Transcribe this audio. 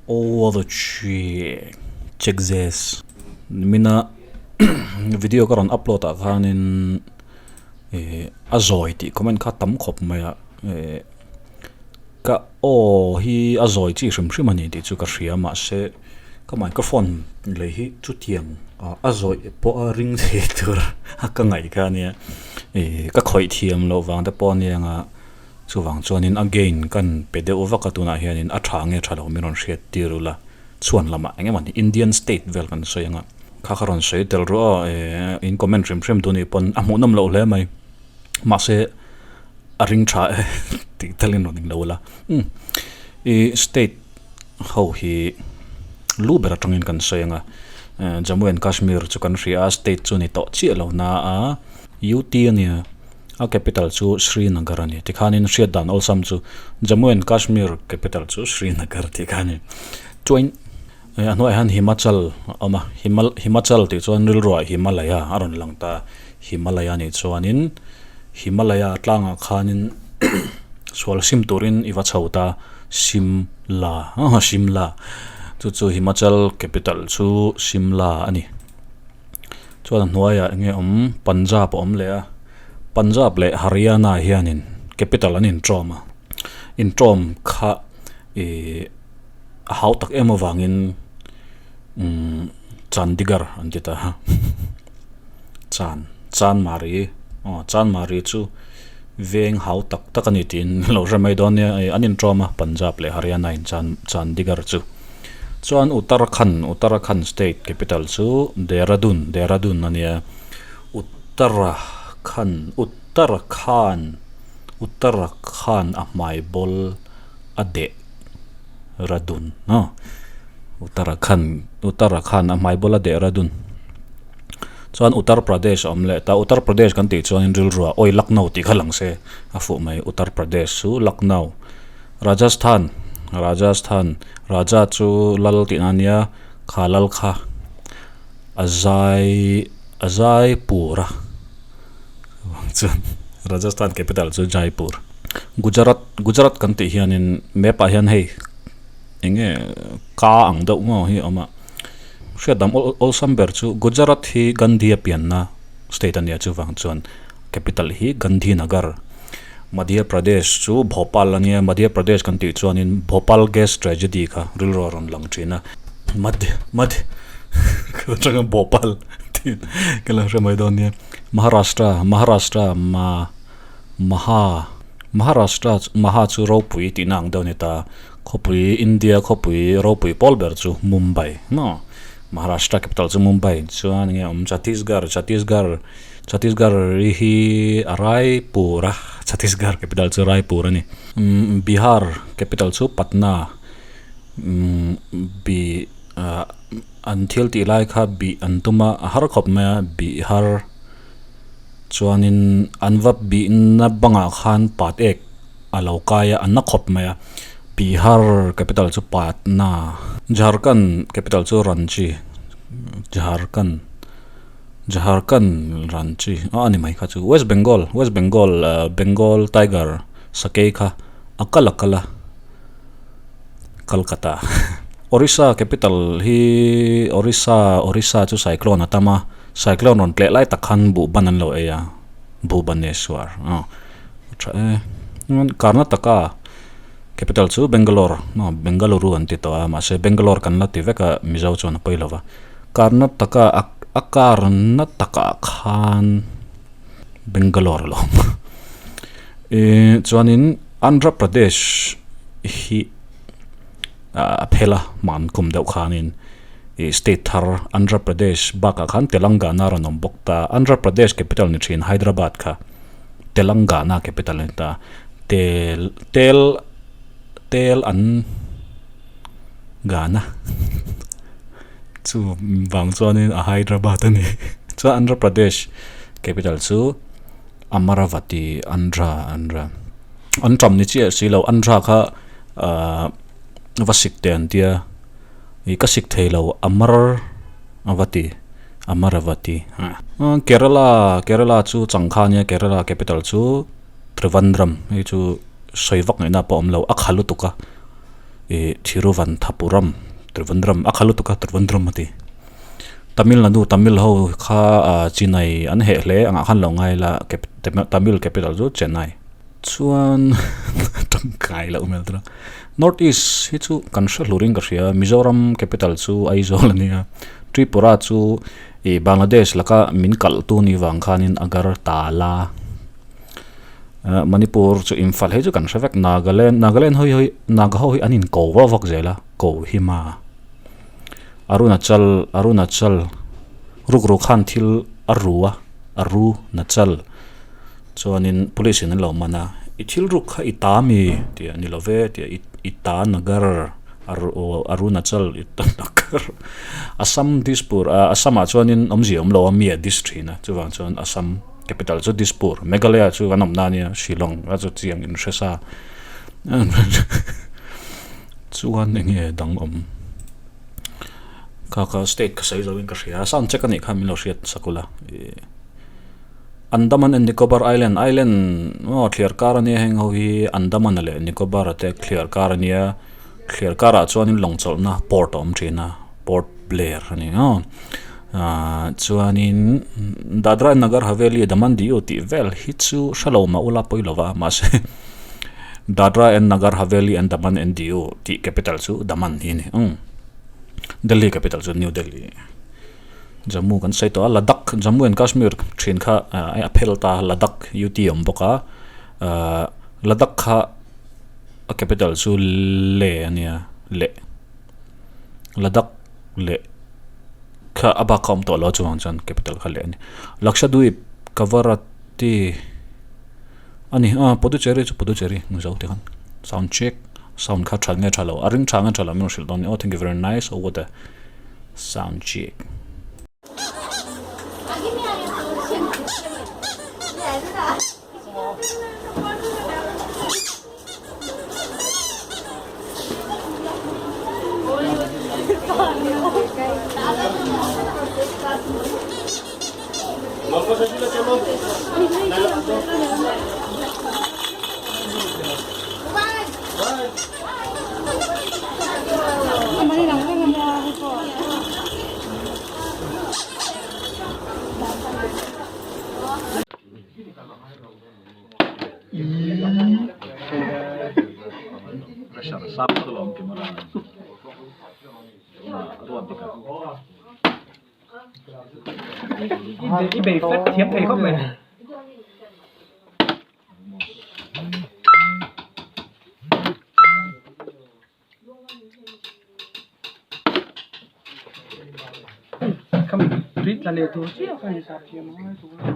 All the check check this nimina video ka rawn upload ah khanin ih a zawi tih comment kha tam khawp mai a ih ka aw hi a zawi chi hrim hrim a ni tih chu ka hria mahse ka microphone lei hi chutiang a zawi pawh a ring thei tur a ka ngaih kha a nia ih ka khawih thiam loh vang te pawh a nia ang a. Chuvang chuanin a gain kan pe deuh vak a tunah hianin a tha nge tha lo min rawn hriat tir ula chhuan lamah eng emaw ni Indian state vel kan sawi anga kha kha rawn sawi tel ruah aw eh in comment hrim hrim tu nih pawn a hmuhnawm loh hle mai mahse a ring tha e tih talin rawn inlo ula umm ih state ho hi lu ber atangin kan sawi anga Jammu and Kashmir chu kan hria a state chu ni tawh chiah lo na a UT ania. A capital chu Srinagar a ni. Tikhanin hriat dan awlsam chu Jammu and Kashmir capital chu Srinagar tih kha a ni. Chuan a hnuaiah hian Himachal a awm a, Himachal tih chuan rilruah Himalaya a rawn lang ta. Himalaya nih chuanin Himalaya tlangah khanin sual sim turin i va chho ta Shimla Shimla chu chu Himachal capital chu Shimla a ni. Chuan a hnuaiah eng nge awm Punjab a awm leh a Punjab leh Haryana hianin capital an intawm a intawm kha ih a hau tak em avangin umm Chandigarh an ti ta a Chan Chanmari aw Chanmari chu veng hau tak tak a ni tiin lo hre mai dawn nia an intawm a Punjab leh Haryana in Chan Chandigarh chu. Chuan Uttarakhand, Uttarakhand state capital chu Dehradun, Dehradun a nia. Uttarakhand, Uttarakhand, Uttarakhand a hmai bawl a deh Radun aw Uttarakhand, Uttarakhand a hmai bawl a deh Radun. Chuan Uttar Pradesh a awm leh ta, Uttar Pradesh kan tih chuanin rilruah awi Lucknow tih kha lang se a fuh mai, Uttar Pradesh chu Lucknow. Rajasthan, Rajasthan, Raja chu lal tihna a nia, kha lal kha a zai a Jaipur a chuan Rajasthan capital chu Jaipur. Gujarat, Gujarat kan tih hianin map ah hian hei eng nge ka ang deuh maw hi a awm a, hriat dam awlsam ber chu Gujarat hi Gandhi a pianna state a nia chuvang chuan capital hi Gandhinagar. Madhya Pradesh chu Bhopal a nia, Madhya Pradesh kan tih chuanin Bhopal gas tragedy kha rilru a rawn lang thin a, Madhya Madhya ka atanga Bhopal tih ka la hre mai dawn nia, Maharashtra Maharashtra ma Maha Maharashtra Maha chu ropui tihna ang deuh a ni ta, khawpui India khawpui ropui pawl ber chu Mumbai maw Maharashtra capital chu Mumbai chuan enge awm Chhattisgarh Chhattisgarh Chhattisgarh hi a Raipur a, Chhattisgarh capital chu Raipur a ni. Bihar capital chu Patna bi ah an thil tih lai kha bih an tum a, a har khawp mai a Bihar chuanin an va bihna bangah khan pat ek a lo kai a, an na khawp mai a, Bihar capital chu Patna, Jharkhand capital chu Ranchi, Jharkhand. Jharkhand Ranchi a ni mai kha chu West Bengal West Bengal ah Bengal tiger sakei kha a kal a kal a Kolkata Orissa capital hi Orissa Orissa chu cyclone a tam a cyclone rawn tleh lai tak khan buhban an lo ei a Bhubaneswar aw a tha e Karnataka capital chu Bangalore maw Bengaluru an ti tawh a mahse Bangalore kan la ti vek a Mizo chuan a pawi lo va. Karnataka a a Karnataka khan Bangalore a lo awm a ih chuanin Andhra Pradesh hi a phel a hman kum deuh khanin ih state thar Andhra Pradesh bakah khan Telangana a rawn awm bawk ta Andhra Pradesh capital ni thin Hyderabad kha Telangana capital a ni ta tel tel tel an Ghana. Chu vang chuanin a Hyderabad a ni. Chuan Andhra Pradesh capital chu Amaravati Andhra Andhra an ṭam ni chiah si lo Andhra kha ahh va sik teh an tia ih ka sik thei lo Amaravati Amaravati Kerala Kerala chu changkha ania Kerala capital chu Trivandrum hei chu sawi vak ngaihna pawh a awm lo a kha lutuk a. Ih Thiruvananthapuram Trivandrum a kha lutuk a Trivandrum a ti. Tamil Nadu Tamil ho kha ah Chennai an heh hle angah khan lo ngai la Tamil capital chu Chennai. Chuan tangkai loh hmel tawh a. North East hi chu kan hre hlur in ka hria Mizoram capital chu Aizawl a nia Tripura chu ih Bangladesh laka min kalh tu ni vang khanin Agartala ah Manipur chu Imphal hei chu kan hre vek Nagaland Nagaland ho hi Naga ho hi an in ko vak vak zel a Kohima Arunachal Arunachal rukru khan thil a ru a Arunachal. Chuanin police in an lo man a, i thil ruk kha i ta mi tih a ni lo ve tih a i ta Nagar Arunachal i ta Nagar Assam Dispur ah Assam ah chuanin awmzia awm lo a mi a dis thin a chuvang chuan Assam capital chu Dispur Meghalaya chu kan awmna ania Shillong a chu chiang in hre sa chuan eng nge dang awm kha kha state ka sawi zo in ka hria sound check a nih kha min lo hriat sak ula ih. Andaman and Nicobar Island, Island maw thliar kar ania heng ho hi Andaman leh Nicobar te thliar kar ania thliar karah chuanin lawng chawlhna port a awm thin a Port Blair a ni maw ahh chuanin Dadra and Nagar Haveli Daman Diu tih vel hi chu hre lo mah ula pawi lo va mahse Dadra and Nagar Haveli and Daman and Diu tih capital chu Daman hi a ni umm Delhi capital chu New Delhi. Jammu kan sawi tawh a Ladakh Jammu and Kashmir thin kha a phel ta Ladakh U T a awm bawk a ahh Ladakh kha a capital chu Leh a nia Leh Ladakh leh kha a bak kha a awm tawh lo a chuvang chuan capital kha Leh a ni Lakshadweep Kavaratti a ni a Puducherry chu Puducherry Mizo te khan sound check sound kha tha nge tha lo a ring tha nge tha lo min rawn hrilh dawn a ni aw thank you very nice what a sound check. I bei flat thiam thei khawp mai. Khami tui tla leh tur chiah kha in sap thiam ang a tur a.